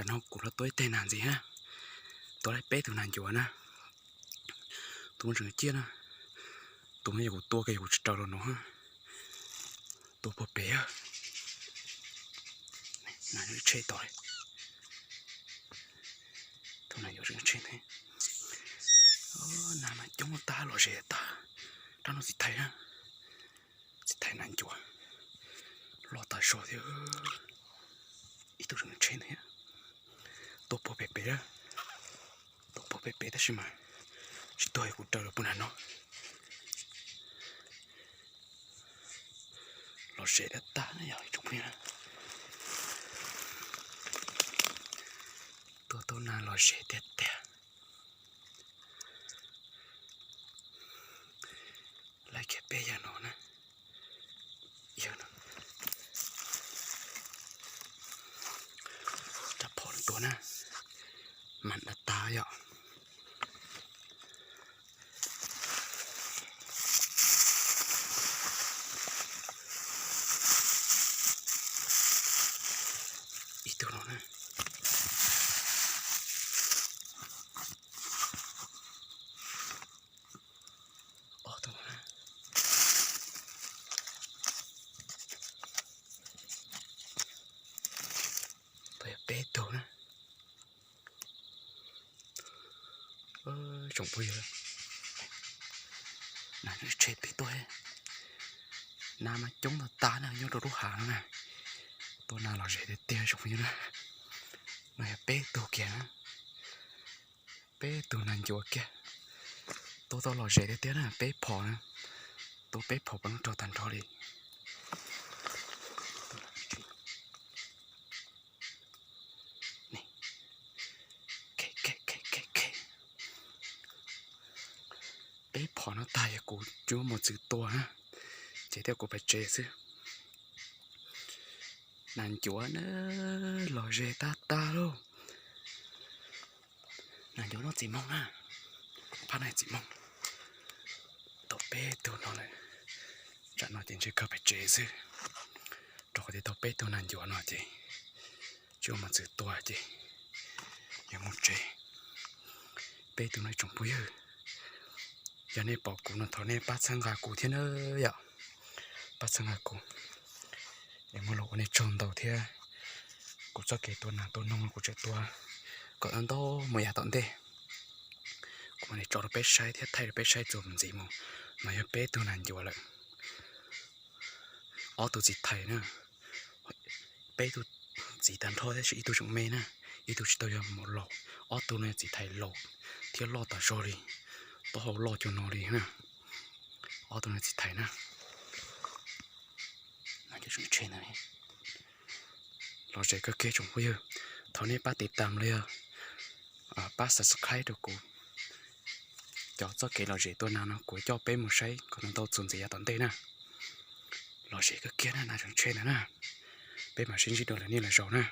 Tam no kuv los tua ib teg nag ntxiv na, tua tau peb tug nag ncuav na. Tus no tseem ciaj na, tus no yog kuv tua kiag yog kuv tsis raws los no, tua puag pem. Nag tsheb tod, tus nag ncuav tseem tsheb thiab. Nag mas coob tag los zes tag, rab no txiv thais na, txiv thais nag ncuav loj tas zog thiab. Ib tug tseem tsheb thiab, tua puag pem pem, tua puag pem pem tab sis mas tsis tuag, kuv raws los puag nram no. Los zes tag tag na yog ib tsoom phooj ywg, tua tau nag los zes tiag tiag. Laij kiag peb yawg no na, yawg no, rab phom tua na, mas nag tag yom. Ib tug no na, ob tug no na, tau yog peb tug na. Tsoom phooj ywg, nag tsheb peb tuaj, nag mas coob tag tag na nyob rau lub hav no na. Tua nag los zes tiag tiag tsoom phooj ywg na. No yog peb tug kiag na, peb tug nag ncuav kiag, tua tau los zes tiag tiag na, peb phom na, tua peb phom pas nub raug tag nrho li. Peb phom no tag yog kuv tsis muaj mos txwm tua na, ces thiaj kuv pais tsev xwb. Nag ncuav na, los zes tag tag lauj. Nag ncuav no txiv moog na, phab no txiv moog. Tau peb tug no lawm, tsam no ces ntshe kawg pais tsev xwb, rau qhov tias tau peb tug nag ncuav no ces tsis muaj mos txwm tua ces yuav mus tsev. Peb tug no ib tsoom phooj ywg, yog nej pom kuv no thov nej pab txhawb nqa kuv thiab na yom, pab txhawb nqa kuv es muaj lus ua nej tsaug ntau thiab. Kuv txoj kev tua nas tua noog kuv tseem tua kom ntau mus yav tom ntej. Kuv mam li tso rau peb saib thiab thaij rau peb saib txuas mus ntxiv mus. No yog peb tug nas ncuav lawm, ob tug txiv thais na, peb tug txiv tag nrho tab sis ib tug tseem me na, ib tug tsis tau yog mus laus. Ob tug no txiv thais laus thiab loj tas zog li, taub hau loj cuag no li na. Ob tug no txiv thais na. Los zes kawg kiag tsoom phooj ywg, thov nej pab tiv tas los yog pab subscribe rau kuv cov txoj kev lom zem tua nas no, kuv coj peb mus saib kom ntau txuas ntxiv yav tom ntej na. Los zes kawg kiag na, nas tseem tshe ntawd na. Peb mam sib ntsib dua lwm niaj lwm zaus na.